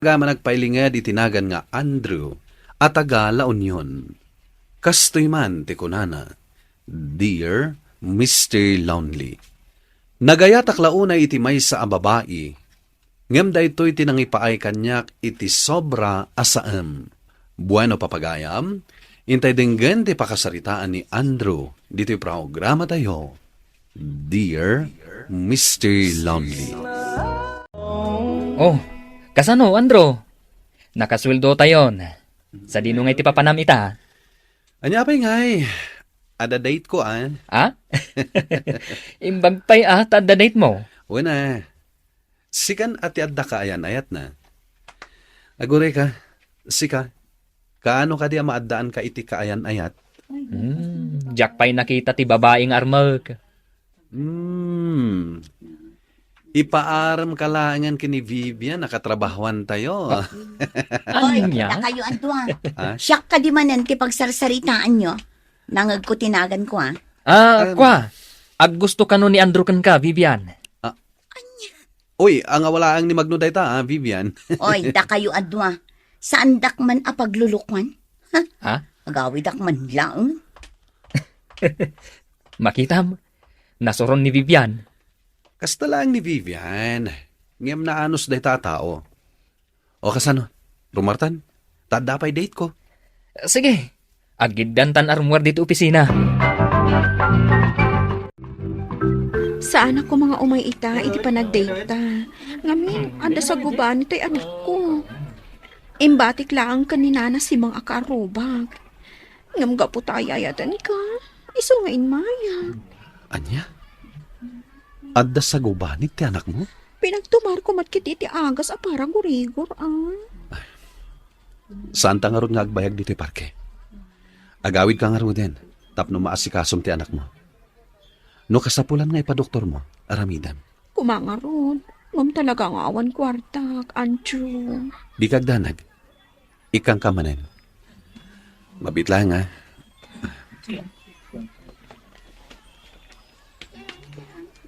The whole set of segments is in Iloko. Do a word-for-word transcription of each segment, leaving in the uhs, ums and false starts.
Aga man agpailinged iti nagan nga Andrew a taga La Union. Kastoy man ti kunana, "Dear Mister Lonely, nagayatak la unay iti maysa a babai, ngem daytoy ti nangipaay kaniak iti sobra a saem." Bueno, papagayam, intay denggen ti pakasaritaan ni Andrew ditoy programatayo, Dear Mister Lonely. Oh, kasano, Andrew? Nakasueldo tayon. Sadino ngay ti papanam ita? Ania pay ngay? Adda date ko, ah. Ah? Imbag pay, ah, ta adda date mo? Wen, ah. Sikan a ti adda kaayan-ayatna. Aguray ka, sika, kaano kadi a maaddaanka iti kaayan-ayat? Hmm, diak pay nakita ti babai nga armek. Hmm. Ipaarem ka laengen ken ni Vivian a katrabahoantayo. Oy, ania? Dakayo a dua. Ha? Siak kadi manen ti pagsarsaritaanyo. Nangegko ti naganko, ah. Ah, Em. Kua. Aggusto kano ni Andrew kenka, Vivian? Ah. Ania? Uy, angawalaang ni Magno dayta, ah, Vivian. Oy, dakayo a dua. Saandak man a paglulukuan? Ha? Ha? Agawidak man laeng. Makitam, nasuron ni Vivian. Kasta laeng ni Vivian. Ngem naanus dayta a tao. O kasano? Rumartan? Ta adda pay date ko. Sige. Aggiddantan a rummuar ditoy opisina. Saan a koma nga umay ita iti panagdate ta. Ngamin, adda saguban toy anakko. Imbatik laeng ken ni Nana Simang a kaarrubak. Ngem gapu ta ay-ayatenka, isu nga immayag. Ania? Adda sagubanik ti anakmo? Pinagtumarko met ketdi ti agas a paragurigor, ah. Saanta ngarud nga agbayag ditoy parke. Agawidka ngaruden tapno maasikasom ti anakmo. No kasapulan nga ipadoktormo, aramidem. Koma ngarud, ngem talaga nga awan kuartak, Andrew. Dika agdanag. Ikkanka manen. Mabiit laeng, ah.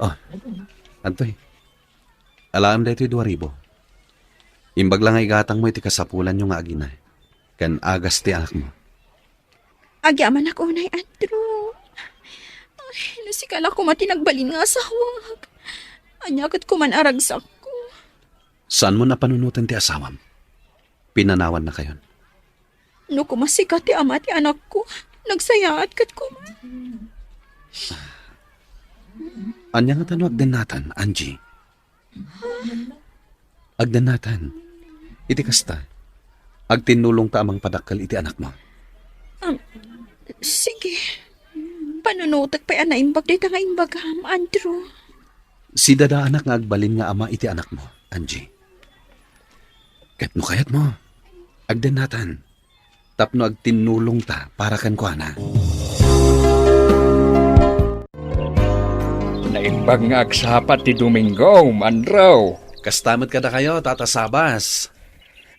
Oh, Antoy. Alaem daytoy dua ribu. Imbag la nga igatangmo iti kasapulanyo nga agina ken agas ti anakmo. Agyamanak unay, Andrew. Ay, no sika la koma ti nagbalin nga asawak, ania ket koma a ragsakko? Saanmo a panunoten ti asawam? Pinanawannakayon. No koma sika ti ama ti anakko, nagsayaat ket koma. Ania ngata no agdennatan, Angie? Agdennatan. Iti kasta, agtinnulongta a mangpadakkel iti anakmo. Um, sige. Panunotek pay a naimbag dayta nga imbagam, Andrew. Sidadaanak nga agbalin nga ama iti anakmo, Angie. Ket no kayatmo, agdennatan. Tapno agtinnulongta para kenkuana. Naimbag nga agsapa ti Domingo, Andrew. Kasta met kadakayo, Tata Sabas.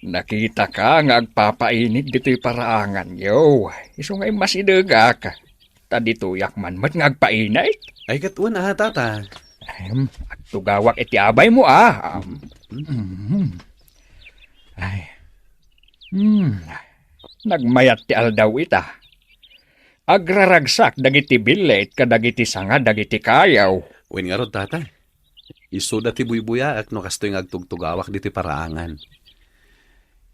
Nakitaka nga agpapainit ditoy paraanganyo. Isu nga immasidegak. Ta ditoyak man met nga agpainit. Ay, ket wen a, Tata. Em, agtugawak iti abaymo, a. Am, mm. Ay. Hmm. Nagmayat ti aldaw ita. Agraragsak dagiti billit kadagiti sanga dagiti kayo. Wen ngarud, Tata. Isuda ti buybuyaek no kastoy nga agtugtugawak ditoy paraangan.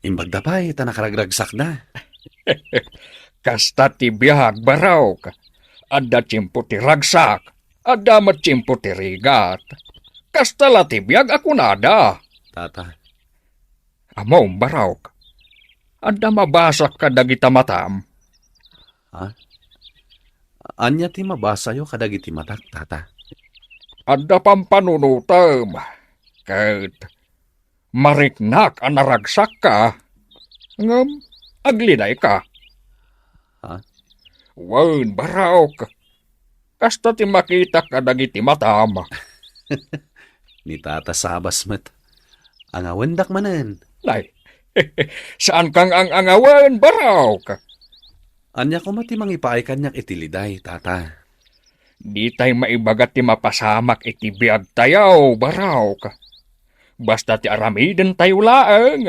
Imbagda pay ta nakaragragsakda. Kasta ti biag, barok. Adda tiempo ti ragsak, adda met tiempo ti rigat. Kasta la ti biag a kunada. Tata. Ammom, barok. Adda mabasak kadagita matam. Ha? Ania ti mabasayo kadagiti matak, Tata? Adda pampanunotem, ket mariknak a naragsakka, ngem aglinayka. Ha? Wen, barok. Kasta ti makitak kadagiti matam. Ni Tata Sabas met. Angawendak manen. Nay, saan kang ang-angawen, barok? Ania koma ti mangipaay kaniak iti liday, Tata? Ditay maibaga ti mapasamak iti biagtayo, barok. Basta ti aramidentayo laeng,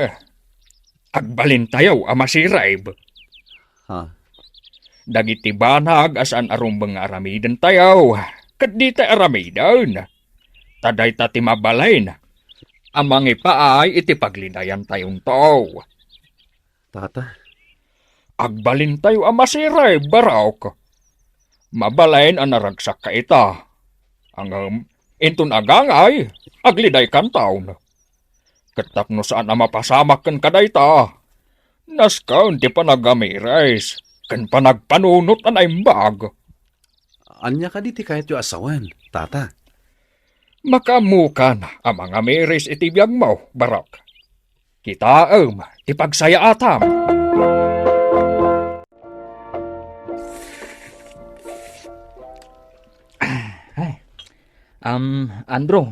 agbalintayo a masirib. Ha? Dagiti banag a saan a rumbeng nga aramidentayo, ket ditay aramiden. Ta dayta ti mabalin a mangipaay iti paglidayantayonto. Tata. Agbalintayo a masirib, Barok. Mabalin a naragsakka ita. Ngem, inton agangay, aglidaykanton. Ket tapno saan a mapasamak ken kadayta, nasken ti panagamiris ken panagpanunot a naimbag. Ania kadi ti kayatyo a sawen, Tata? Makaammokan a mangamiris iti biagmo, Barok. Kitaem ti pagsayaatam. Ay. Am, Andrew,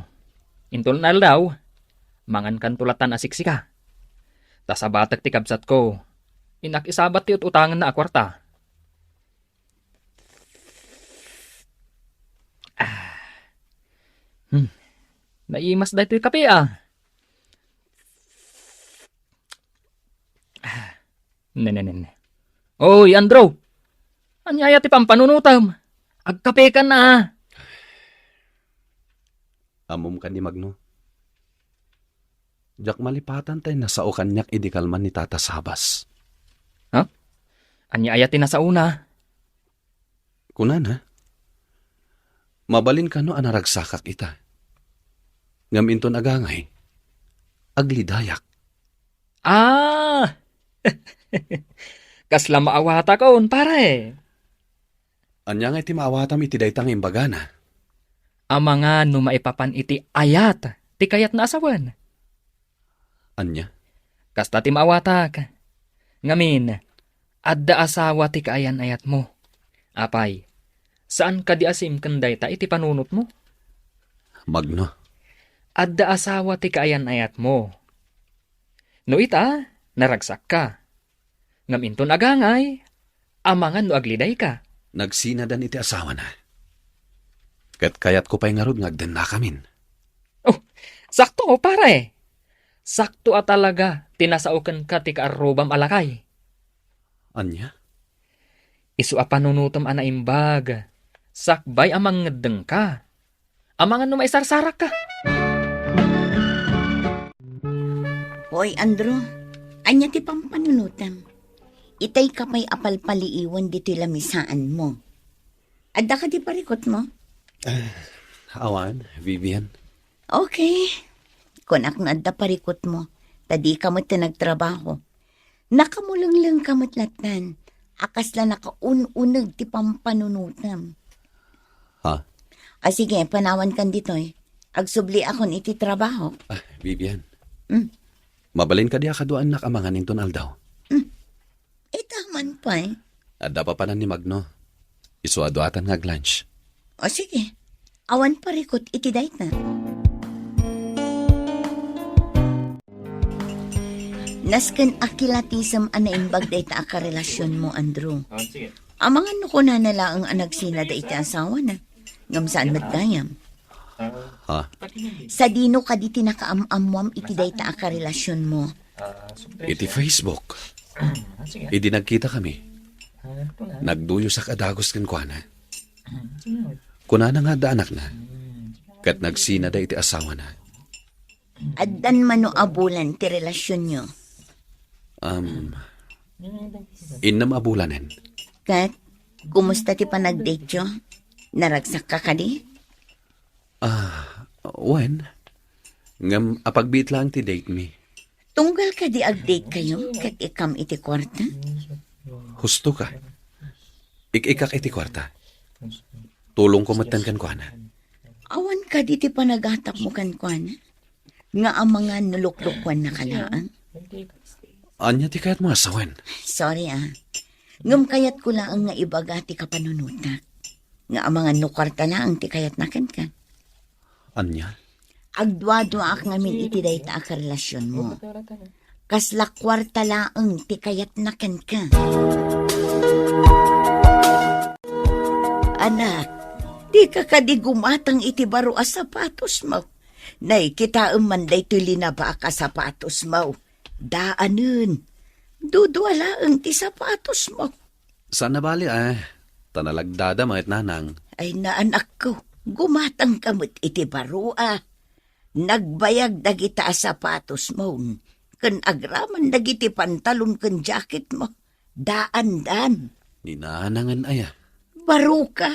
inton aldaw, mangankanto lattan a siksika. Ta sabatek ti kabsatko, innak isabat ti ut-utangenna a kuarta. Ah. Hmm. Naimas daytoy kape, ah. Ah. Ne, ne, ne, ne. Oy, Andrew! Ania aya ti pampanunutem? Agkapekan, ah. Ammom kadi, Magno? Diak malipatan tay nasao kaniak idi kalman ni Tata Sabas. Ha? Ania aya ti nasaona? Kunana, mabalin kano a naragsakak ita. Ngem inton agangay, aglidayak. Ah! Kasla maawatakon, pare. Ania nga iti maawatam iti dayta nga imbagana? Amangan no maipapan iti ayat ti kayatna a sawen. Ania? Kasta ti maawatak. Ngamin, adda asawa ti kaayan-ayatmo. Apay, saan kadi a sim ken dayta iti panunotmo? Magno. Adda asawa ti kaayan-ayatmo. No ita, naragsakka. Ngem inton agangay, amangan no aglidayka. Nagsinadan iti asawana. Ket kayatko pay ngarud nga agdennakamin. Oh, sakto, pare. Sakto a talaga ti nasao kenka ti kaarrubam a lakay. Ania? Isu a panunotem a naimbag, sakbay a mangngeddengka. Amangan no maisarsarakka. Hoy, Andrew, ania ti pampanunotem? Itay ka pay a palpaliiwen ditoy lamisaanmo. Adda kadi parikutmo? Ah, awan, Vivian. Okay. Kunak no adda parikutmo, ta dika met ti nagtrabaho. Nakamulenglengka met lattan a kasla nakaun-uneg ti pampanunotem. Ha? Ah, sige, panawankan ditoy. Agsubliakon iti trabaho. Ah, Vivian. Mm. Mabalin kadi a kaduaennak amangan inton aldaw? Mm. Ita man pay. Adda papanan ni Magno. Isu a duatan nga ag-lunch. O sige. Awan parikut iti dayta. Nasken a kilatisem a naimbag dayta a karelasionmo, Andrew. Ah, sige. Amangan no kunana laeng a nagsinada iti asawana. Ngem saan met gayam? Ha? Sadino kadi ti nakaam-ammoam iti dayta a karelasionmo? Iti Facebook. Idi nagkitakami, nagduyosak a dagus kenkuana. Kunana nga adda anakna, ket nagsinada iti asawana. Addan mano a bulan ti relasionyo? Um, innem a bulanen. Ket, kumusta ti panagdateyo? Naragsakka kadi? Ah, wen. Ngem apagbiit laeng ti date mi. Tunggal kadi agdate kayo ket ikam iti kuarta? Husto ka. Ik-ikak iti kuarta. Tulongko metten kenkuana. Awan kadi ti panagatapmo kenkuana? Nga amangan no luklukkuannaka laeng? Ania ti kayatmo a sawen? Sorry, ah. Ngem kayatko laeng nga ibaga ti kapanunotak. Nga amangan no kuarta laeng ti kayatna kenka. Ania? Agduaduaak ngamin iti dayta a karelasionmo. Kasla kuarta laeng ti kayatna kenka. Anak, dika kadi gumatang iti baro a sapatosmo. Nay, kitaem man daytoy linabak a sapatosmo. Daanen. Dudua laeng ti sapatosmo. Saan a bali, eh. Ta nalagdada met, nanang. Ay, naanakko, gumatangka met iti baro a. Nagbayag dagita a sapatosmo, ken agraman dagiti pantalon ken jacketmo. Daandan. Ni nanangen aya? Baroka,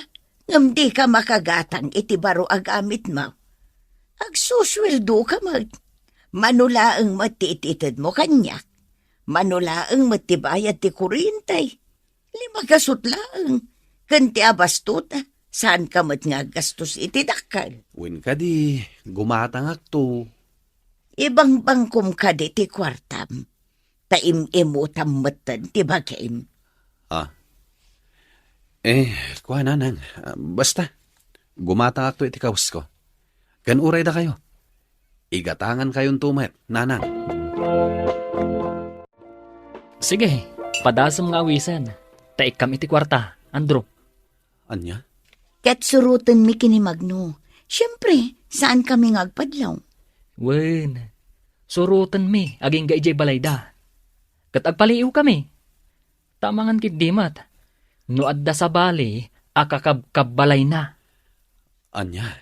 ngem dika makagatang iti baro a gamitmo. Agsusueldoka met. Mano laeng met ti ititedmo kaniak. Mano laeng met ti bayad ti kuryente. Lima gasut laeng. Ken ti abastota, saanka met nga aggastos iti dakkel. Wen kadi, gumatangakto. Ibangbangkom kadi ti kuartam, ta im-imutam metten ti bagim. Ah. Eh, kua, nanang, ah, basta, gumatangakto iti kawasko. Ken uray dakayo, igatangankayonto met, nanang. Sige, padasem nga awisen, ta ikkam iti kuarta, Andrew. Ania? Ket surotenmi ken ni Magno. Siempre, saankami nga agpadlaw. Wen, surotenmi agingga idiay balayda. Ket agpaliiwkami. Ta amangan ketdi met, no adda sabali a kakabkabbalayna. Ania?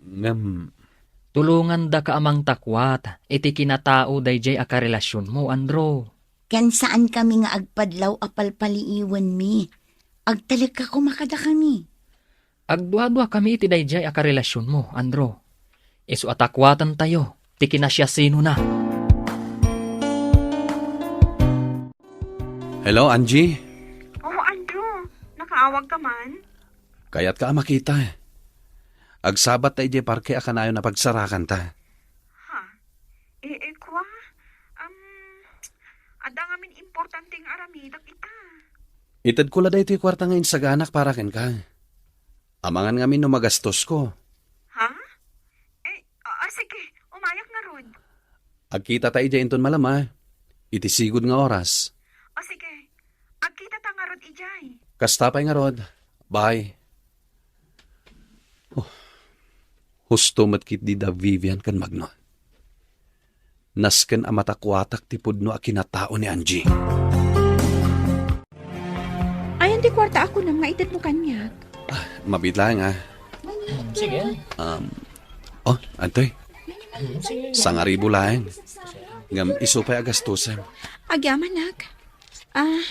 Ngem tulongandaka a mangtakuat iti kinatao daydiay a karelasionmo, Andrew. Ken saankami nga agpadlaw a palpaliiwenmi. Agtalekka koma kadakami. Agduaduakami iti daydiay a karelasionmo, Andrew. Isu a takuatentayo ti kinasiasinona. Hello, Angie? Oh, Andrew. Nakaawagka man? Kayatka a makita. Agsabatta idiay parke a kanayon a pagsarakanta. Ha? Eh, eh, kua? Am, adda ngamin importante nga aramidek ita. Itedko la daytoy kuarta nga insaganak para kenka. Amangan ngamin no magastosko. Ha? Eh, ah, ah, sige. Umayak ngarud. Agkitata idiay inton malem, a. Iti sigud nga oras. O sige. Agkitata ngarud idiay. Kasta pay ngarud. Bye. Oh, husto met ketdi da Vivian ken Magno. Nasken a matakuatak ti pudno a kinatao ni Angie. Ayan ti kuarta a kunam nga itedmo kaniak? Ah, mabiit laeng, a. Sige. Um, oh, antoy. Sige. Sangaribu laeng. Ngem isu pay a gastusen. Agyamanak. Ah,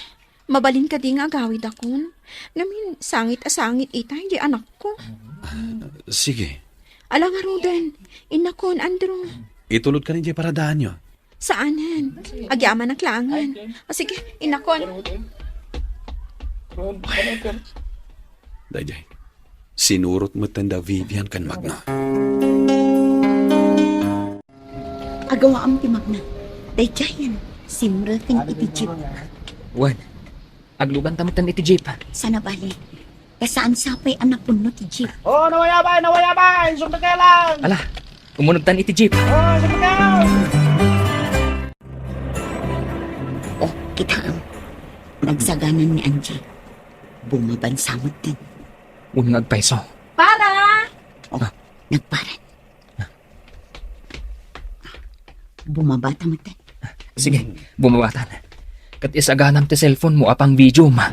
mabalin kadi nga agawidakon? Ngamin, sangit a sangit ita, di anakko. Ah, sige. Ala ngaruden, innakon, Andrew. Itulodka idiay paradaanyo. Saanen. Agyamanak laengen. O sige, innakon. Daydiay. Sinurot metten da Vivian ken Magno. Agawaam ti Magno. Daydiayen, simreken iti jeep. Wen, agluganta metten iti jeep. Saan a bali. Ta saan sapay a napunno ti jeep. Oh, nawayabay, nawayabay! Sumrek lang! Ala, umunegtan iti jeep. Oh, sumrek lang! Oh, kitaem. Nagsaganan ni Angie. Bumabansa metten. Wen nga agpayso. Para! Oh, nagparan. Bumabata metten. Sige, bumabatan. Ket isaganam ti cellphone mo a pang-video, ma.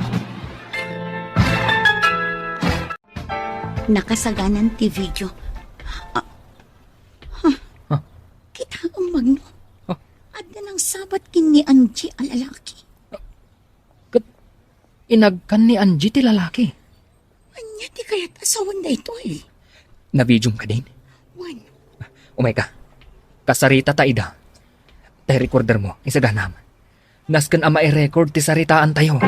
Nakasaganan ti video. Ah. Huh. Huh. Kitaem, Magno. Huh. Adda nangsabat ken ni Angie a lalaki. Ket inagkan ni Angie ti lalaki. Ania ti kayat a sawen daytoy? Nabidiom kadin? Wen. Umayka. Kasaritata ida. Tay recorder mo, isaganam. Nasken a mairecord ti saritaantayo.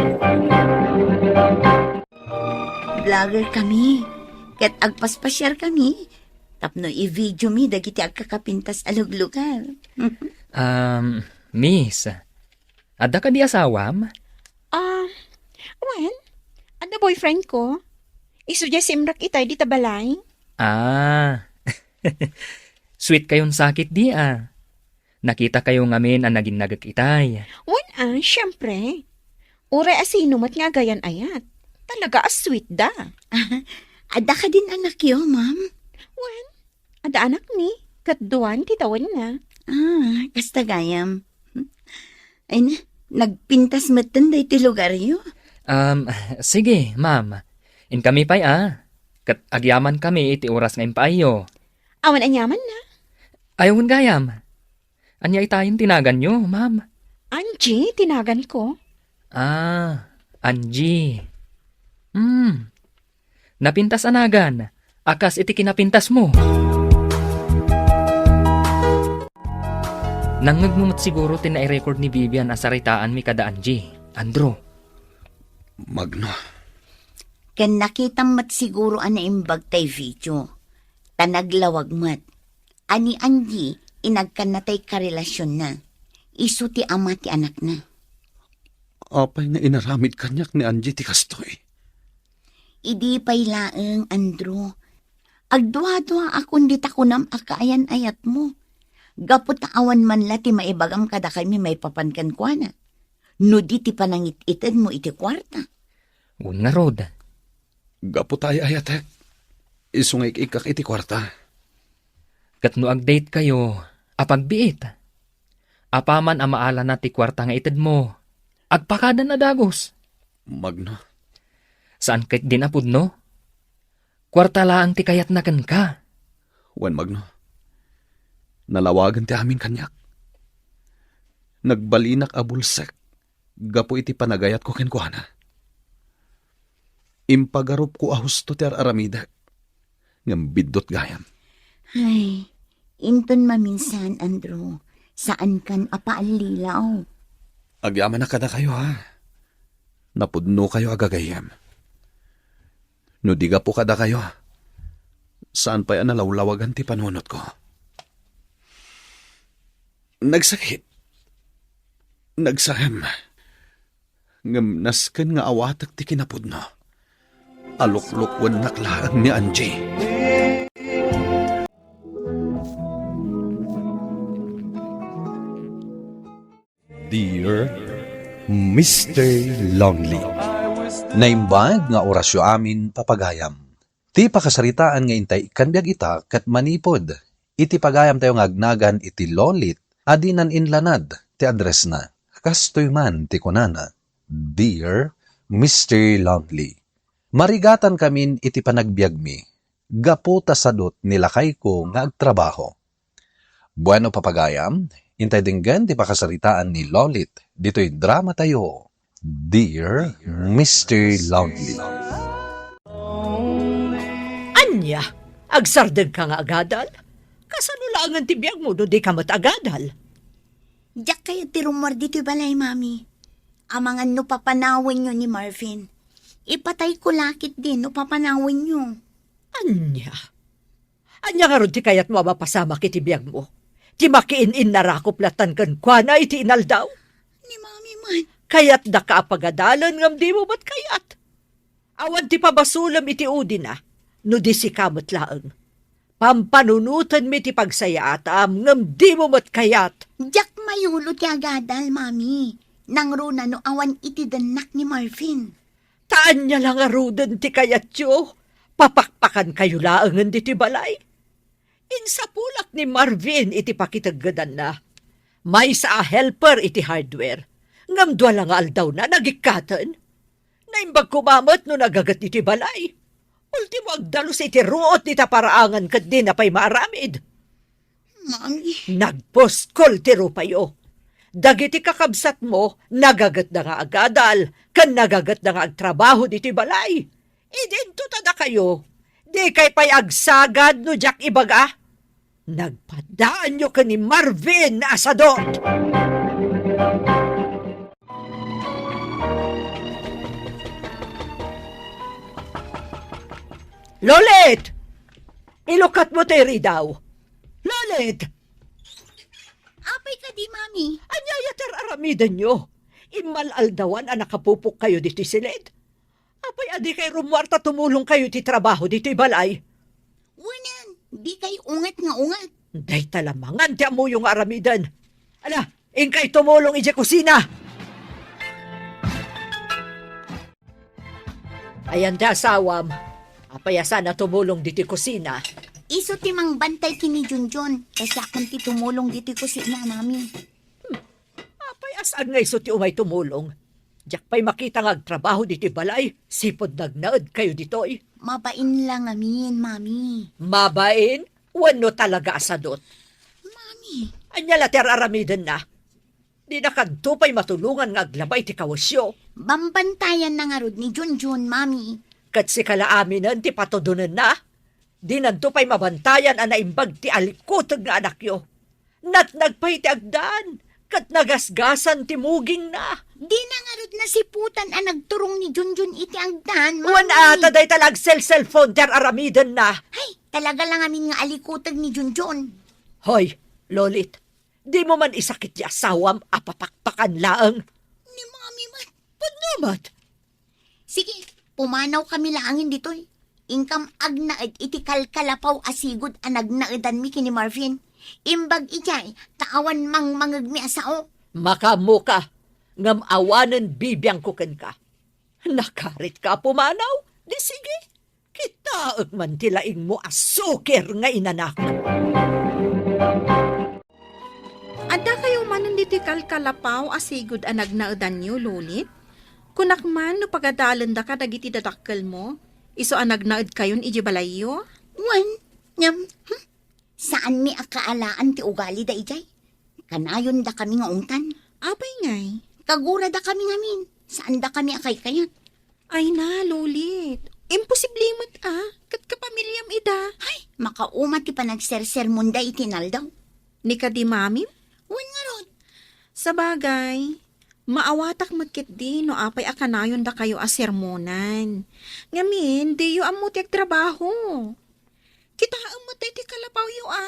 Vlogger kami, ket agpaspasiar kami tapno i-video mi dagiti agkakapintas a luglugar. Um, miss, adda kadi asawam? Ah, wen, adda boyfriend ko. Isu diay simrek itay dita balay. Ah. Sweet kayon sakit di, ah. Nakita kayo ngamin a naginnagek itay. Wen, ah, siempre. Uray a sino met nga agayan-ayat. Talaga a sweet da. Adda kadin anakyo, ma'am? Wen, adda anakmi. Ket duan ti tawenna. Ah, kasta gayam. Ay na, nagpintas metten daytoy lugaryo. Um, sige, ma'am. Inkami pay a. Ket agyamankami iti oras nga impaayyo. Awan aniamanna. Ay, wen gayam. Ania itayen ti naganyo, ma'am? Angie ti naganko. Ah, Angie. Hmm. Napintas a nagan, a kas iti kinapintasmo. Nangngegmo met siguro ti nai-record ni Vivian a saritaanmi kada Angie, Andrew. Magno. Ken nakitam met siguro a naimbag tay video, ta naglawag met. A ni Angie, inagkanna tay karelasionna. Isu ti ama ti anakna. Apay nga inaramid kaniak ni Angie ti kastoy? Idi pay laeng, Andrew. Agduaduaakon dita kunam a kaayan-ayatmo. Gapu ta awan man la ti maibagam kadakami maipapan kenkuana. No di ti panangit-itedmo iti kuarta. Wen ngarud. Gapu ta ay-ayatek, isu nga ik-ikkak iti kuarta. Ket no agdate kayo a pagbiit, apaman a maalana ti kuarta nga itedmo, agpakadan a dagus. Magno. Saan ket din a pudno? Kuarta laeng ti kayatna kenka. Wen, Magno. Nalawagen ti amin kaniak. Nagbalinak a bulsek gapu iti panagayatko kenkuana. Impagarupko a husto ti ar-aramidek, ngem biddut gayam. Ay, inton maminsan, Andrew, saankan a paallilaw. Agyamanak kadakayo, ha? Napudnokayo a gagayyem. No di gapu kadakayo, saan pay a nalawlawagan ti panunotko. Nagsakit. Nagsaem. Ngem nasken nga awatek ti kinapudno. Aluklukwennak laeng ni Angie. Dear Mister Lonely. Naimbag nga orasyo amin, papagayam. Ti pakasaritaan nga intay ikkan biag ita ket manipud iti pagayamtayo nga agnagan iti Lolit a dinan inlanad ti addressna. Kastoy man ti kunana, "Dear Mister Lonely, marigatan kamin iti panagbiagmi gapu ta sadut ni lakayko nga agtrabaho." Bueno, papagayam, intay denggen ti pakasaritaan ni Lolit ditoy dramatayo, Dear Mister Lonely. Ania, agsardengka nga agadal? Kasano laengen ti biagmo no dika met agadal? Diak kayat ti rummuar ditoy balay, Mami. Amangan no papanawenyo ni Marvin. Ipatayko la ketdi no papanawenyo. Ania? Ania ngarud ti kayatmo a mapasamak iti biagmo? Ti makiin-innarakop lattan kenkuana iti inaldaw? Ni Mami man. Kayatdaka a pagadalen ngem dimo met kayat. Awan ti pabasolem iti udina, no di sika met laeng. Pampanunotenmi ti pagsayaatam ngem dimo met kayat. Diak mayulo ti agadal, Mami. Nangruna no awan iti dennak ni Marvin. Ta ania la ngaruden ti kayatyo? Papakpakankayo laengen ditoy balay? Insapulak ni Marvin iti pakiteggedanna. Maysa a helper iti hardware, ngem dua la nga aldawna nagikkaten. Naimbag koma met no nagaget iti balay. Ultimo, agdalus iti ruot dita paraangan ket dina pay maaramid. Mami. Nagpuskol ti rupayo. Dagiti kakabsatmo, nagagetda nga agadal, ken nagagetda nga agtrabaho ditoy balay. Idinto ta dakayo, dikay pay agsagad no diak ibaga? Nagpadaanyo ken ni Marvin a sadot! Lolit! Ilukatmo ti ridaw! Lolit! Apay kadi, Mami? Ania aya ti ar-aramidenyo? Immal-aldawan a nakapupokkayo ditoy siled? Apay a dikay rummuar ta tumulongkayo iti trabaho ditoy balay? Wen, dikay unget nga unget. Dayta la mangan ti ammoyo nga aramiden. Ala, inkay tumulong idiay kusina. Ayan ti asawam. Apay a saan a tumulong ditoy kusina? Isu ti mangbantay ken ni Junjun, ta siakon ti tumulong ditoy kusina, Mami. Apay a saan nga isu ti umay tumulong? Diak pay makita nga agtrabaho ditoy balay, sipud nagnaedkayo ditoy. Mabain la ngamin, Mami. Mabain? Wenno talaga a sadut? Mami. Ania la ti ar-aramidenna? Dina kanto pay matulongan nga aglaba iti kawesyo. Bambantayanna ngarud ni Junjun, Mami. Ket sika la aminen ti patudonenna? Dinanto pay mabantayan a naimbag ti alikuteg nga anakyo. Natnag pay ti agdan, ket nagasgasan ti mugingna. Dina ngarud nasiputan a nagturong ni Junjun iti agdan, Mami. Wen ata dayta la agselselpon ti ar-aramidenna. Ay, talaga la ngamin nga alikuteg ni Junjun. Hoy, Lolit, dimo man isakit ti asawam a papakpakan laeng. Ni Mami met. Pudno met. Sige, pumanawkami laengen ditoy. Inkam agnaed iti kalkalapaw a sigud a nagnaedanmi ken ni Marvin. Imbag idiay, ta awan mangmangegmi a sao. Makaammoka, ngem awanen bibiangko kenka. Nakaritka a pumanaw? Di sige. Kitaek man ti laingmo a sukir nga inanak. Addakayo manen ditoy kalkalapaw a sigud a nagnaedanyo, Lolit? Kunak man no pagadalendaka dagiti dadakkelmo, isu a nagnaedkayon idiay balayyo? Wen, ngem, hmm? Saanmi a kaalaan ti ugalida idiay. Kanayondakami nga ungtan. Apay ngay? Kaguradakami ngamin. Saandakami a kaykayat. Ay na, Lolit. Imposible met a. Ket kapamiliam ida. Ay, makauma ti panagsersermonda iti inaldaw. Ni kadi mamim? Wen ngarud. Sabagay, maawatak met ketdi no apay a kanayondakayo a sermonan. Ngamin, diyo ammo ti agtrabaho. Kitaem met daytoy kalapawyo a.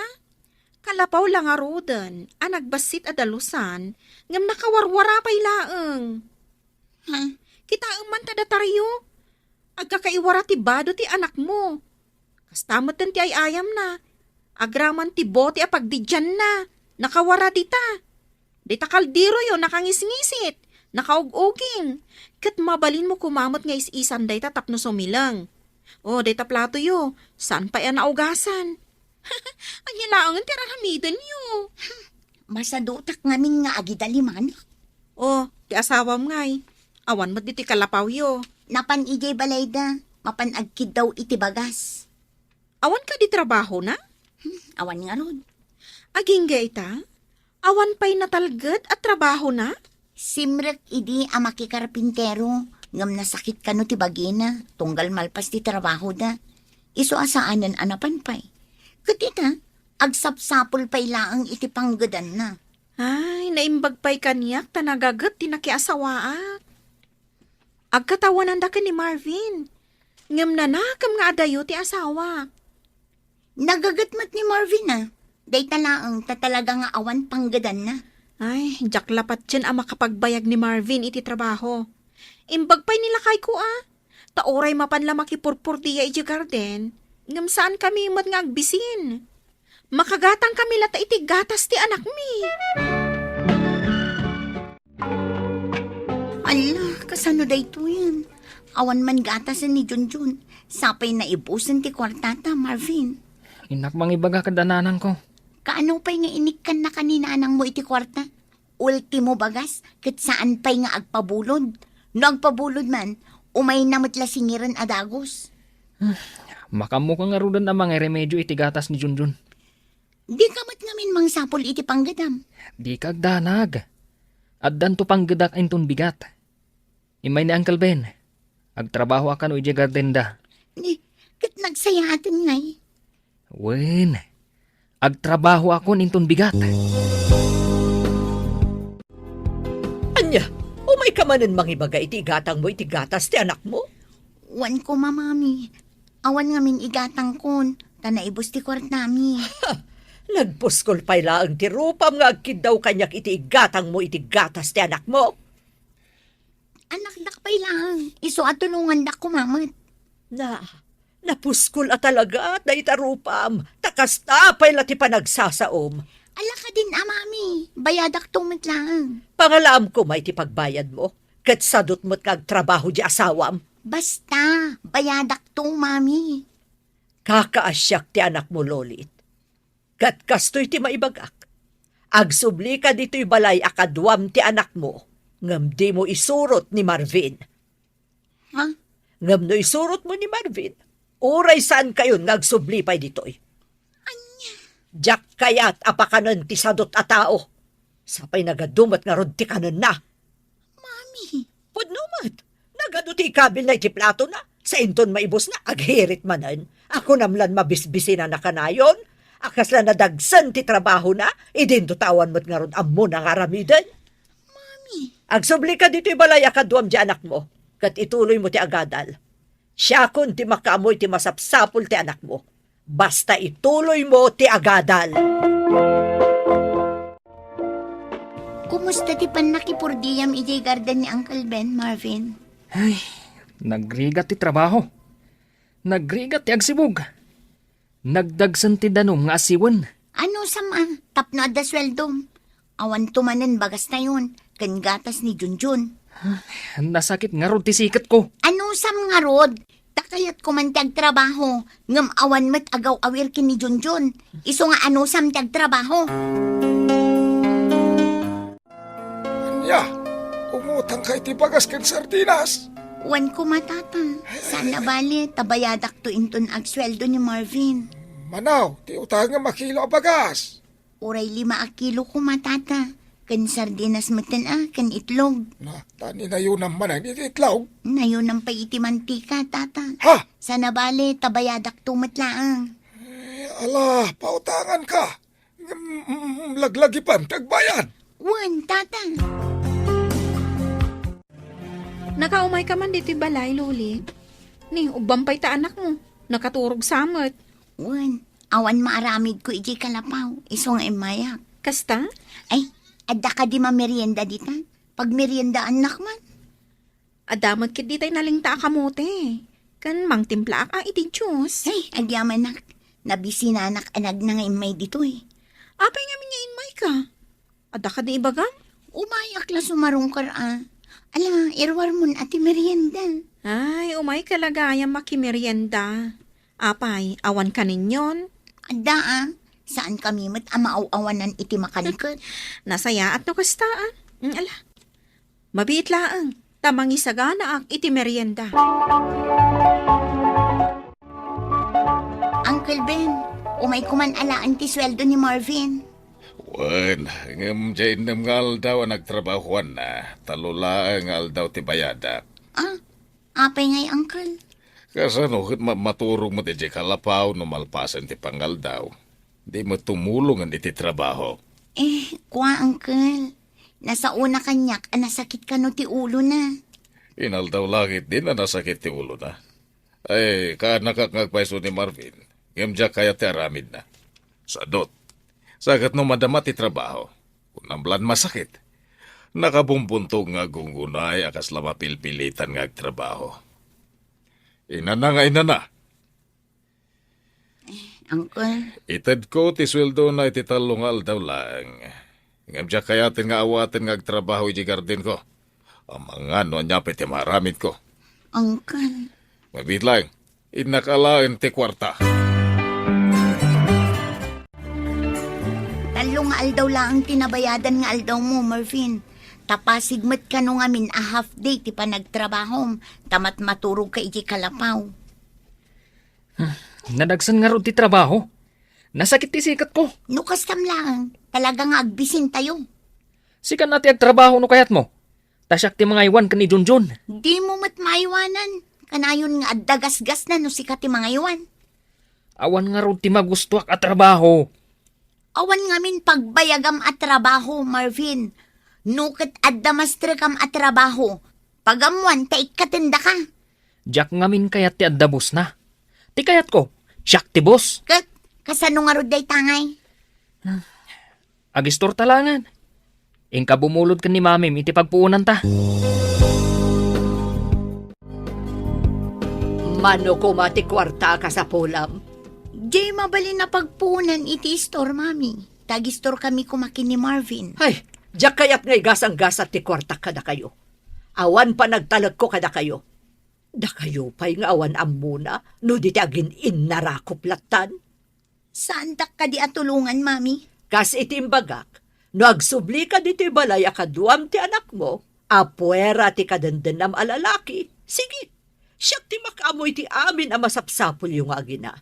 Kalapaw la ngaruden a nagbassit a dalusan, ngem nakawarwara pay laeng. Ha? Kitaem man ta datayo. Agkakaiwara ti bado ti anakmo. Kasta metten ti ay-ayamna. Agraman ti bote a pagdidianna. Nakawara dita. Dayta kalderoyo, nakangisngisit, nakaug-uging. Ket mabalinmo koma met nga is-isan dayta tapno sumileng. O, dayta platoyo, saan pay a naugasan. Ania laengen ti ar-aramidenyo? Masadutak ngamin nga agidalimanak. O, ti asawam ngay, awan met ditoy kalapawyo. Napan idiay balayda, mapan agkiddaw iti bagas. Awan kadi trabahona? Hmm, awan ngarud. Agingga ita? Awan pay natalged a trabahona? Simrek idi a makikarpintero, ngem nasakit kano ti bagina, tunggal malpas ti trabahoda. Isu a saanen a napan pay. Ket ita, agsapsapul pay laeng iti panggedanna. Ay, naimbag pay kaniak ta nagaget ti nakiasawaak. Agkatawananda ken ni Marvin. Ngem nanakem nga adayo ti asawak. Nagaget met ni Marvin a. Dayta laeng ta talaga nga awan panggedanna. Ay, diak la patien a makapagbayag ni Marvin iti trabaho. Imbag pay ni lakayko a. Ta uray mapan la makipurpurdia idiay garden, ngem saankami met nga agbisin. Makagatangkami latta iti gatas ti anakmi. Alla, kasano daytoyen? Awan man gatasen ni Junjun. Sapay naibusen ti kuartata, Marvin. Innak mangibaga kad nanangko. Kaano pay nga inikkannaka ni nanangmo iti kuarta? Ultimo bagas, ket saan pay nga agpabulod. No agpabulod man, umayna met la singiren a dagus. Hmm, makaammoka ngaruden a mangiremedyo iti gatas ni Junjun. Dika met ngamin mangsapul iti panggedam. Dika agdanag. Addanto panggedak inton bigat. Immay ni Uncle Ben. Agtrabahoak kano idiay gardenda. Ni, ket nagsayaaten ngay. Wen, agtrabahoakon inton bigat. Ania, umayka manen mangibaga iti igatangmo iti gatas ti anakmo? Wen koma, Mami. Awan ngamin igatangkon, ta naibus ti kuartami. Ha! Nagpuskol pay laeng ti rupam nga agkiddaw kaniak iti igatangmo iti gatas ti anakmo. Anakdak pay laeng, isu a tulongandak koma met. Na, napuskol a talaga dayta rupam, ta kasta pay la ti panagsasaom. Ala kadin a, Mami, bayadakto met laeng. Pangalaamko may ti pagbayadmo, ket sadut met nga agtrabaho di asawam. Basta, bayadakto, Mami. Kakaasiak ti anakmo, Lolit. Ket kastoy ti maibagak. Agsublika ditoy balay a kaduam ti anakmo, ngem dimo isurot ni Marvin. Ha? Ngem no isurotmo ni Marvin, uray saankayon nga agsubli pay ditoy. Ania? Diak kayat a pakanen ti sadot a tao. Sapay nagadu met ngarud ti kanenna. Mami. Pudno met. Nagadu ti ikabilna iti platona. Sa inton maibusna, aghirit manen. Kunam lan mabisbisinana kanayon. A kasla nadagsen ti trabahona, idinto ta awan met ngarud ammona nga aramiden. Mami. Agsublika ditoy balay a kaduam ti anakmo, ket ituloymo ti agadal. Siakon ti makaammo iti masapsapul ti anakmo. Basta ituloymo ti agadal. Kumusta ti pannakipurdiam idiay garden ni Uncle Ben, Marvin? Ay, nagrigat ti trabaho. Nagrigat ti agsibug. Nagdagsen ti danum nga asiwen. Anusam a, tapno adda sueldom? Awanto manen bagastayon, ken gatas ni Junjun. Nasakit ngarud ti siketko. Anusam ngarud? Ta kayatko man ti agtrabaho, ngem awan met agaw-awir ken ni Junjun. Isu nga anusam ti agtrabaho. Ania, umutangka iti bagas ken sardinas? Wen koma, Tata. Saan a bale, ta bayadakto inton agsueldo ni Marvin. Manaw, ti utangem a kilo a bagas. Uray lima a kilo koma, Tata. Ken sardinas metten a, ken itlog. Na, ta ni nayonam manen iti itlog? Nayonam pay iti mantika, Tata. Ha? Saan a bale, ta bayadakto met laeng. Eh, ala, pautanganka. Ngem, mm, laglagipan ti agbayad. Wen, Tata. Nakaumayka man ditoy balay, Loli. Ni, ubban pay ta anakmo. Nakaturog sa met. Wen, awan maaramidko idiay kalapaw. Isu nga immayak. Kasta? Ay, adda kadi mamerienda dita? Pagmeriendaannak man. Adda met ketdi tay nalingta a kamote. Ken mangtimplaak a iti juice. Ay, agyamanak. Nabisinanak a nagna nga immay ditoy. Apay ngamin nga immayka? Adda kadi ibagam? Umayak la sumarungkar a. Ala, iruarmon a ti merienda. Ay, umayka la gayam makimerienda. Apay, awan kaninyon? Adda a. Saan kami met a maaw-awanan iti makanket. Nasayaat no kasta a. Mm, ala. Mabiit laeng, ta mangisaganaak iti merienda. Uncle Ben, umay koman alaen ti sueldo ni Marvin. Wen, ngem diay innem nga aldaw a nagtrabahoanna, tallo laeng nga aldaw ti bayadak. Ah, apay ngay, Uncle? Kasano ket ma-, maturog met idiay kalapaw no malpasen ti pangaldaw? Di met tumulongen iti trabaho. Eh, kua, Uncle. Nasaona kaniak a nasakit kano ti ulona. Inaldaw la ketdin a nasakit ti ulona. Ay, kaanakak nga agpayso ni Marvin, ngem diak kayat ti aramidna. Sadot. Sa ket no madama ti trabaho, kunam lan masakit. Nakabumbuntog nga aggunggunay a kasla mapilpilitan nga agtrabaho. Inana nga inana. Uncle. Itedko ti sueldona iti tallo nga aldaw laeng. Ngem diak kayaten nga awaten nga agtrabaho idiay gardenko. Amangan no ania pay ti maaramidko. Uncle. Mabiit laeng, innak alaen ti kuarta. Tallo nga aldaw laeng ti nabayadan nga aldawmo, Marvin. Ta pasig met kano ngamin a half day ti panagtrabahom, ta matmaturogka idiay kalapaw. Hmm, nadagsen ngarud ti trabaho. Nasakit ti siketko. No kastam laeng, talaga nga agbisintayo. Sika na ti agtrabaho no kayatmo. Ta siak ti mangaywan ken ni Junjun. Dimo met maaywanan. Kanayon nga adda gasgasna no sika ti mangaywan. Awan ngarud ti magustoak a trabaho. Awan ngamin pagbayagam a trabaho, Marvin. No ket adda mastrekam a trabaho, pagammoan ta ikkatendaka. Diak ngamin kayat ti adda bossna. Ti kayatko, siak ti boss. Ket kasano ngarud dayta ngay? Agistor ta laengen. Inka bumulod ken ni Mamim iti pagpuonanta. Mano koma ti kuarta a kasapulam? Diay mabalin a pagpuonan iti istor, Mami. Ta agistor kami koma ken ni Marvin. Ay, diak kayat nga igasanggasat ti kuartak kadakayo. Awan panagtalekko kadakayo. Dakayo pay nga awan ammona no di ti agin-innarakup lattan? Saandak kadi a tulongan, Mami? Kas iti imbagak, no agsublika ditoy balay a kaduam ti anakmo, a puera ti kadendennam a lalaki, sige, siak ti makaammo iti amin a masapsapulyo nga agina.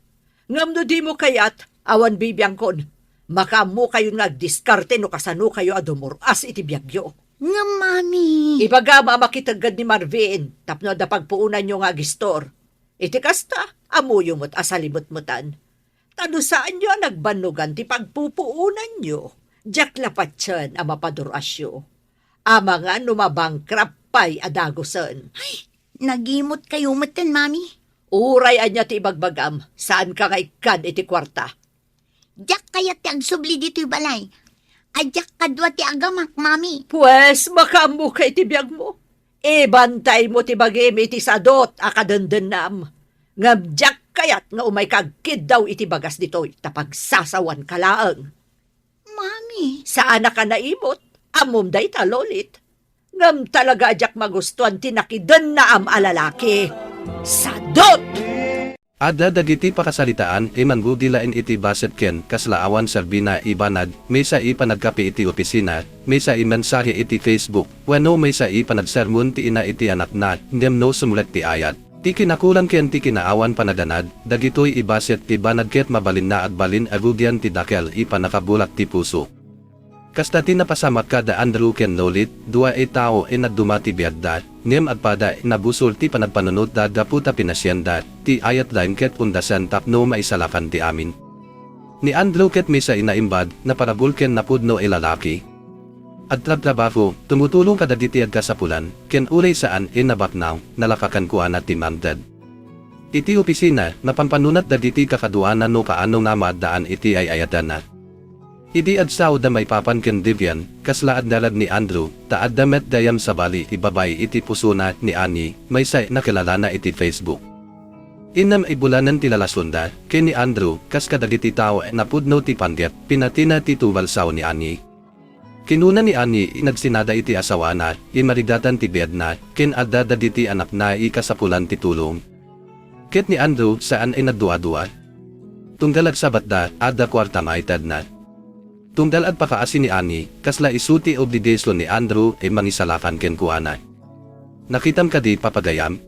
Ngem no dimo kayat, awan bibiangkon. Makaammokayon nga agdiskarte no kasanokayo a dumur-as iti biagyo. Ngem, Mami. Ibagam a makitegged ni Marvin tapno adda pagpuonanyo nga agistor. Iti kasta, ammoyo met a salimetmetan. Ta no saanyo a nagbannogan ti pagpupuonanyo, diak la patien a mapadur-asyo. Amangan no mabankrupt pay a dagusen. Ay, nagimotkayo metten, Mami. Uray ania ti ibagbagam, saanka nga ikkan iti kuarta. Diak kayat ti agsubli ditoy balay. Adda kadua ti agamak, Mami. Pues, makaammoka iti biagmo. Ibantaymo ti bagim iti sadut a kadendennam. Ngem diak kayat nga umayka agkiddaw iti bagas ditoy ta pagsasawanka laeng. Mami. Saanak a naimot. Ammom dayta, Lolit. Ngem talaga a diak magustuan ti nakidennaam a lalaki. Sadut! Adda dagiti pakasaritaan a mangudi laeng iti bassit ken kasla awan serbina a banag, maysa a panagkape iti opisina, maysa a mensahe iti Facebook, wenno maysa a panagsermon ti ina iti anakna, ngem no sumrek ti ayat, ti kinakurang ken ti kinaawan panaganad, dagitoy a bassit a banag ket mabalinna agbalin a rugian ti dakkel a pannakabulag ti puso. Kasta ti napasamak kada Andrew ken Lolit, dua a tao a nagduma ti biagda, ngem agpada a nabusor ti panagpanunotda gapu ta pinasianda ti ayat laeng ket undasan tapno maisalakan ti amin. Ni Andrew ket maysa a naimbag, naparabur ken napudno a lalaki. Agtrabtrabaho, tumutulong kadagiti agkasapulan, ken uray saan a nabaknang, nalaka kenkuana ti mangted. Iti opisina, napampanunot dagiti kakaduana no kaano nga maaddaan iti ay-ayatanna. Idi agsao da maipapan ken Vivian, kasla agdarag ni Andrew, ta adda met gayam sabali a babai iti pusona ni Annie, maysa a nakilalana iti Facebook. Innem a bulanen ti relasionda ken ni Andrew, kas kadagiti tao a napudno ti panggep, pinatina ti tunggal sao ni Annie. Kinuna ni Annie a nagsinada iti asawana, a marigatan ti biagna, ken adda dagiti anakna a kasapulan ti tulong. Ket ni Andrew, saan a nagduadua. Tunggal agsabatda, adda kuarta nga itedna. Tunggal agpakaasi ni Annie, kasla isu ti obligasion ni Andrew a mangisalakan kenkuana. Nakitam kadi, papagayam?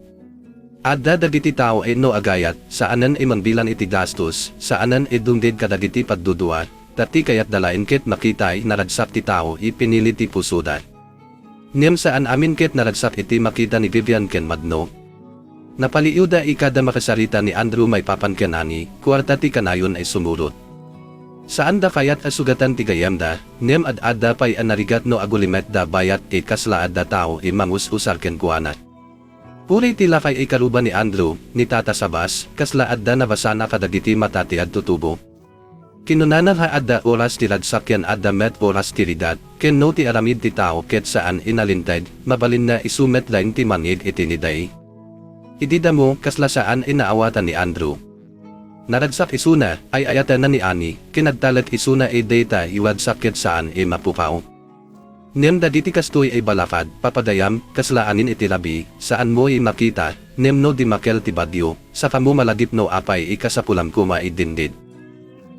Adda dagiti tao a no agayat, saanen a mangbilang iti gastos, saanen a dumngeg kadagiti pagdudua, ta ti kayatda laeng ket makita a naragsak ti tao a pinili ti pusoda. Ngem saan amin ket naragsak iti makita ni Vivian ken Magno. Napaliiwda a kada makasarita ni Andrew maipapan ken Annie, kuarta ti kanayon a sumurot. Saanda kayat a sugatan ti gayyemda, ngem ad-adda pay a narigat no agulimetda bayat a kasla adda tao a mangus-usar kenkuana. Uray ti lakay a karuba ni Andrew, ni Tata Sabas, kasla adda nabasana kadagiti mata ti agtutubo. Kinunana nga adda oras ti ragsak ken adda met oras ti rigat, ken no ti aramid ti tao ket saan a nalinteg, mabalinna isu met laeng ti mangngeg iti ni Day. Idi damo, kasla saan a naawatan ni Andrew. Naragsak isuna, ay-ayatanna ni Annie, ken agtalek isuna a dayta a ragsak ket saan a mapukaw. Ngem dagiti kastoy a balakad, papagayam, kasla angin iti rabii, saanmo a makita, ngem no dimmakel ti bagyo, sakamo malagip no apay a kasapulan koma a dinded.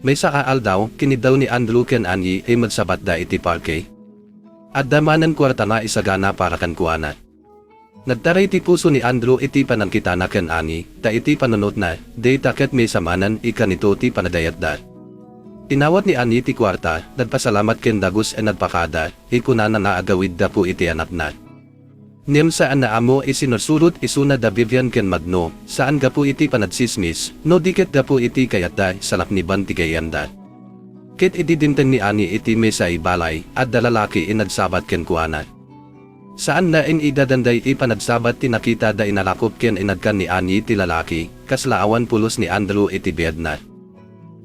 Maysa a aldaw, kiniddaw ni Andrew ken Annie a magsabatda iti parke. Adda manen kuarta nga isagana para kenkuana. Nagtaray ti puso ni Andrew iti panangkitana ken Annie, ta iti panunotna, dayta ket maysa manen a kanito ti panagayatda. Inawat ni Annie ti kuarta, nagpasalamat ken dagus a nagpakada, a kunana nga agawid gapu iti anakna. Ngem saan a ammo a sinursurot isuna da Vivian ken Magno, saan gapu iti panagtsismis, no di ket gapu iti kayatda a salakniban ti gayyemda. Ket idi dimteng ni Annie iti maysa a balay, adda lalaki a nagsabat kenkuana. Saan laeng a danday a panagsabat ti nakitada a nalakop ken inagkan ni Annie ti lalaki, kasla awan pulos ni Andrew iti biagna.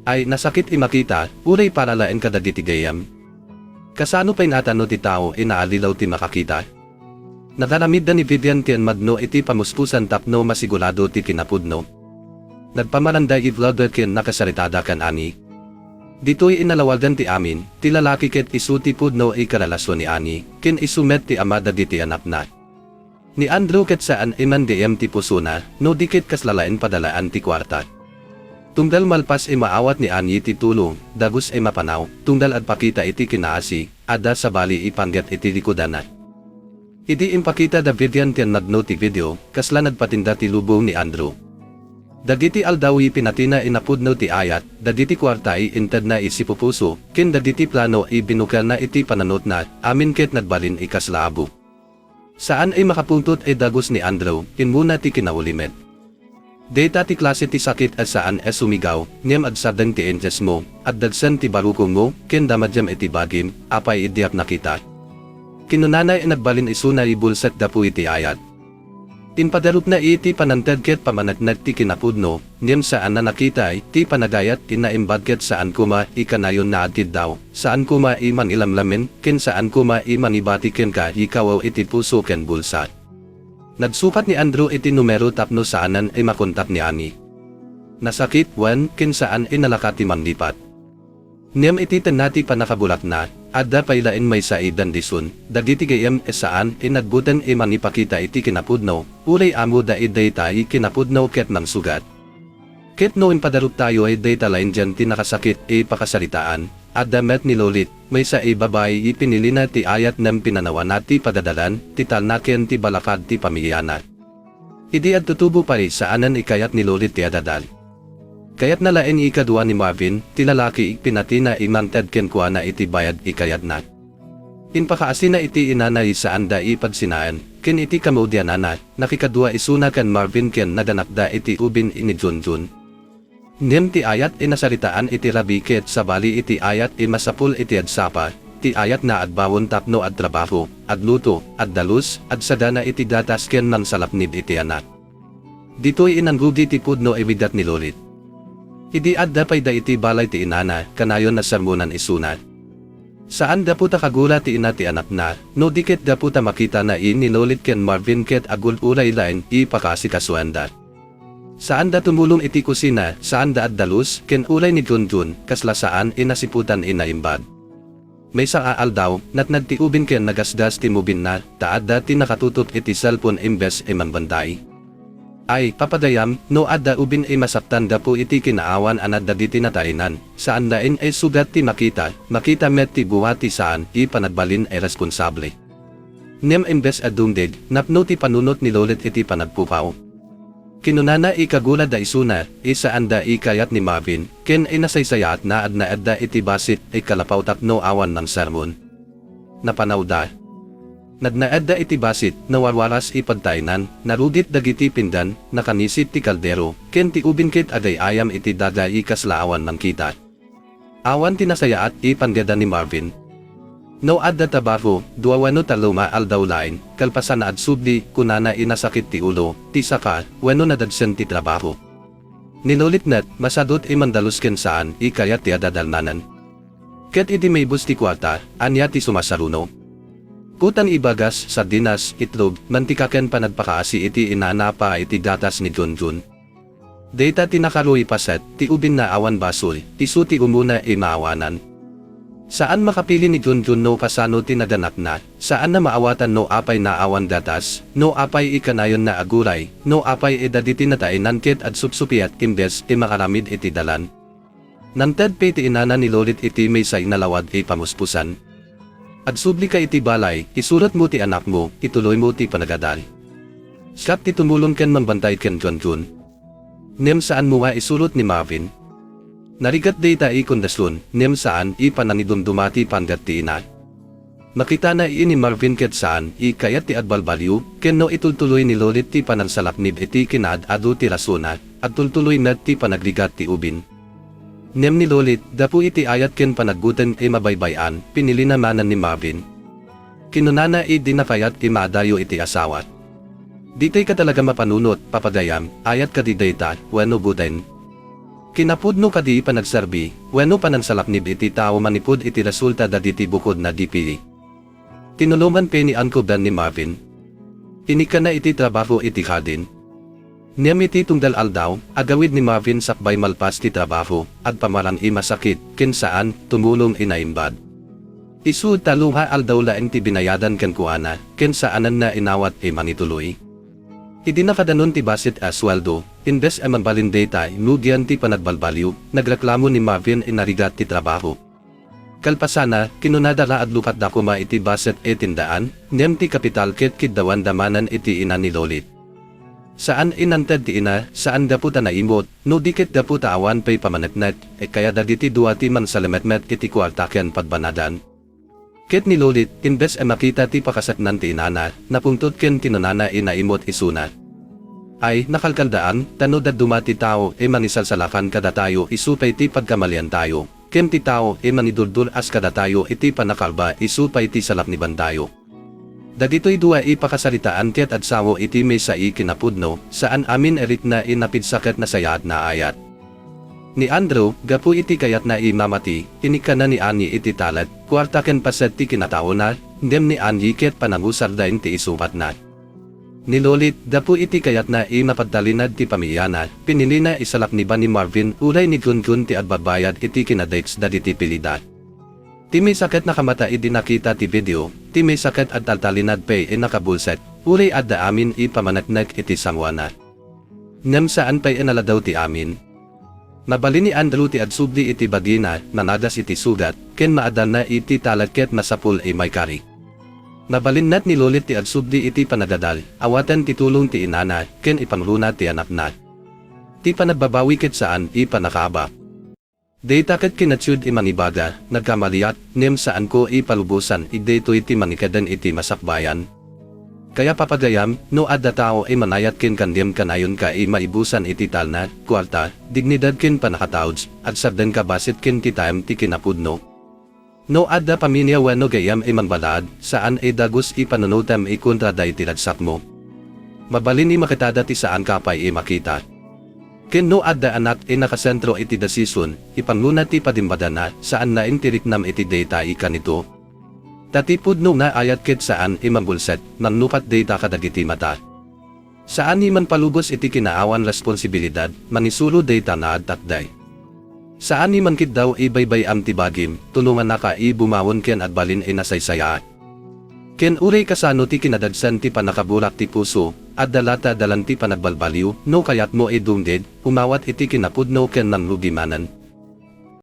Ay, nasakit a makita, uray para laeng kadagiti gayyem. Kasano pay ngata no ti tao a naalilaw ti makakita? Nagaramidda ni Vivian ken Magno iti pamuspusan tapno masigurado ti kinapudno. Nagpamaranda a vlogger ken nakasaritada ken Annie. Ditoy a nalawagan ti amin, ti lalaki ket isu ti pudno a karelasion ni Annie, ken isu met ti ama dagiti anakna. Ni Andrew ket saan a man-M M ti pusona, no di ket kasla laeng padalaan ti kuarta. Tunggal malpas a maawat ni Annie ti tulong, dagus a mapanaw, tunggal agpakita iti kinaasi, adda sabali a panggep iti likudanna. Idi impakita da Vivian ti annagna ti video, kasla nagpatinda ti lubong ni Andrew. Dagiti aldaw a pinatina a napudno ti ayat, dagiti kuarta a intedna a sipupuso, ken dagiti plano a binukelna iti pananotna, amin ket nagbalin a kasla abo. Saan a makapungtot a dagus ni Andrew, immuna ti kinaulimet. Dayta ti klase ti sakit a saan a sumigaw, ngem agsardeng ti injesmo, agdagsen ti barukongmo, ken damagem iti bagim, apay a diak nakita? Kinunana a nagbalin isuna a bulsek gapu iti ayat. Impadarupna iti panangted ket pamaneknek ti kinapudno, ngem saan a nakita ti panagayat a naimbag ket saan koma a kanayon nga agkiddaw, saan koma a mangilamlamen, ken saan koma a mangibati kenka a kawaw iti puso ken bulsa. Nagsukat ni Andrew iti numero tapno saanen a makontak ni Annie. Nasakit, wen, ken saan a nalaka ti manglipat. Ngem iti tengnga ti pannakabulakna, adda pay laeng maysa a bendisyon, dagiti gayyem a saan a nagbuteng a mangipakita iti kinapudno, uray ammoda a dayta a kinapudno ket mangsugat. Ket no impadaruptayo a dayta laengen ti nakasakit a pakasaritaan, adda met ni Lolit, maysa a babai a pinilina ti ayat ngem pinanawana ti pagadalan, ti talna ken ti balakad ti pamiliana. Idi agtutubo pay, saanen a kayat ni Lolit ti adadal. Kayatna laeng a kadua ni Marvin, ti lalaki a pinatina a mangted kenkuana iti bayag a kayatna. Impakaasina iti inana a saanda a pagsinaen, ken iti kamaudiananna, nakikadua isuna ken Marvin ken naganakda iti ubing ni Junjun. Ngem ti ayat a nasaritaan iti rabii ket sabali iti ayat a masapul iti agsapa, ti ayat nga agbaon tapno agtrabaho, agluto, agdalus, agsagana iti gatas ken mangsalaknib iti anak. Ditoy a nangrugi ti pudno a bigat ni Lolit. Idi adda pay da iti balay ti inana, kanayon a sermonan isuna. Saan gapu ta kagura ti ina ti anakna, no di ket gapu ta makitana a ni Lolit ken Marvin ket agul-uray laeng a pakaasikasuanda. Saanda tumulong iti kusina, saanda agdalus, ken uray ni Junjun, kasla saan a nasiputan a naimbag. Maysa a aldaw, natnag ti ubing ken nagasgas ti mobinna, ta adda ti nakatutok iti cellphone imbes a mangbantay. Ay, papagayam, no adda ubing a masaktan gapu iti kinaawan-anad dagiti nataenan, saan laeng a sugat ti makita, makita met ti buha ti saan a panagbalin a responsable. Ngem imbes a dumngeg, napno ti panunot ni Lolit iti panagpukaw. Kinunana a kagura da isuna, a saanda a kayat ni Marvin, ken a nasaysayaatna agnaedda iti bassit a kalapaw tapno awan mangsermon. Napanawda. Nagnaedda iti bassit, nawarwaras a pagtaenan, narugit dagiti pinggan, nakanisit ti kaldero, ken ti ubing ket agay-ayam iti daga a kasla awan mangkita. Awan ti nasayaat a panggeda ni Marvin. No adda trabaho, dua wenno tallo nga aldaw laeng, kalpasan a agsubli, kunana a nasakit ti ulo, ti saka, wenno nadagsen ti trabaho. Ni Lolit met, masadut a mandalus ken saan a kayat ti adadal manen. Ket idi maibus ti kuarta, ania ti sumasaruno? Kutan a bagas, sardinas, itlog, mantika ken panagpakaasi iti inana a paa iti gatas ni Junjun. Dayta ti nakaruy paset, ti ubing nga awan basol, isu ti umuna a maawanan. Saan makapili ni Junjun no kasano ti naganakna, saan a maawatan no apay nga awan gatas, no apay a kanayon nga aguray, no apay a dagiti nataenan ket agsupsupiat imbes a makaramid iti dalan. Nangted pay ti inana ni Lolit iti maysa a nalawag a pamuspusan. Agsublika iti balay, isurotmo ti anakmo, ituloymo ti panagadal. Siak ti tumulong ken mangbantay ken Junjun. Ngem saanmo nga isurot ni Marvin. Narigat dayta a kondision, ngem saan a panangidumduma ti panggep ti ina. Makitana a ni Marvin ket saan a kayat ti agbalbaliw, ken no itultuloy ni Lolit ti panangsalaknib iti kinaad-adu ti rasona, agtultuloy met ti panagrigat ti ubing. Ngem ni Lolit, gapu iti ayat ken panagbuteng a mabaybay-an, pinilina manen ni Marvin. Kinunana a dina kayat a maadayo iti asawa. Ditoy ka talaga mapanunot, papagayam, ayat kadi dayta, wenno buteng? Kinapudno kadi a panagserbi, wenno panangsalaknib iti tao manipud iti resulta dagiti bukod nga dipili? Tinulongan pay ni Uncle Ben ni Marvin. Inikkana iti trabaho iti hardin. Ngem iti tunggal aldaw, agawid ni Marvin sakbay malpas ti trabaho, agpamarang a masakit, ken saan, tumulong a naimbag. Isu ta lua nga aldaw laeng ti binayadan kenkuana, ken saananna inawat a mangituloy. Idi nakadanon ti bassit a sueldo, imbes a mabalin dayta, lugian ti panagbalbaliw, nagreklamo ni Marvin a narigat ti trabaho. Kalpasana, kinunada nga adlukatda koma iti bassit a tindaan, ngem ti kapital ket kiddawanda manen iti ina ni Lolit. Saan a nangted ti ina, saan gapu ta naimut, no di ket gapu ta awan pay pamaneknek, a kaya dagiti dua ti mangsalemetmet iti kuarta ken pagbanagan. Ket ni Lolit, imbes a makita ti pakasaknan ti inana, napungtot ken kinunana a naimut isuna. Ay, nakalkaldaan, ta no dadduma ti tao a mangisalsalakan kadatayo isu pay ti pagkamaliantayo, ken ti tao a mangiduldul-as kadatayo iti pannakalba isu pay ti salaknibantayo. Dagitoy dua a pakasaritaan ket agsao iti maysa a kinapudno, saan amin a rikna a napigsa ket nasayaat nga ayat. Ni Andrew, gapu iti kayatna a mamati, inikkana ni Annie iti talek, kuarta ken paset ti kinataona, ngem ni Annie ket panangusarda ti isupatna. Ni Lolit, gapu iti kayatna a mapagtalinaed ti pamiliana, pinilina a salakniban ni Marvin uray ni Gungun ti agbabayad iti kinadakes dagiti pilida. Ti maysa ket nakamata idi nakita ti video, ti maysa ket agtaltalinaed pay a nakabulset, uray adda amin a pamaneknek iti sangoana. Ngem saan pay a naladaw ti amin. Mabalin ni Andrew ti agsubli iti bagina, nanagas iti sugat, ken maadalna iti talek ket masapul a maikari. Mabalin met ni Lolit ti agsubli iti panagadal, awaten ti tulong ti inana, ken ipangruna ti anakna. Ti panagbabawi ket saan a pannakaaba. Dayta ket kinatud a mangibaga, nagkamaliak, ngem saanko a palubosan, daytoy ti mangikeddeng iti masakbayan. Kaya papagayam, no adda tao a manayat ken kaniam kanayonka a maibusan iti talna, kuarta, dignidad ken pannakataud, agsardengka bassit ken kitaem ti kinapudno. No adda pamilia wenno gayyem a mangbalaad, saan a dagus a panunotem a kontra daydi ragsakmo. Mabalin a makitada ti saanka pay a makita. Ken no adda anak a nakasentro iti desisyon, ipangruna ti padimbagana, saan laeng ti riknam iti dayta a kanito. Ta ti pudno nga ayat ket saan a mangbulset, mangnupat dayta kadagiti mata. Saan a manpalubos iti kinaawan responsibilidad, mangisuro dayta nga agtakder. Saan a mankiddaw a baybay-am ti bagim, tulongannaka a bumawen ken agbalin a nasaysayaat. Ken uray kasano ti kinadagsen ti pannakaburak ti puso, adda latta dalan ti panagbalbaliw, no kayatmo a dumngeg, umawat iti kinapudno ken mangrugi manen,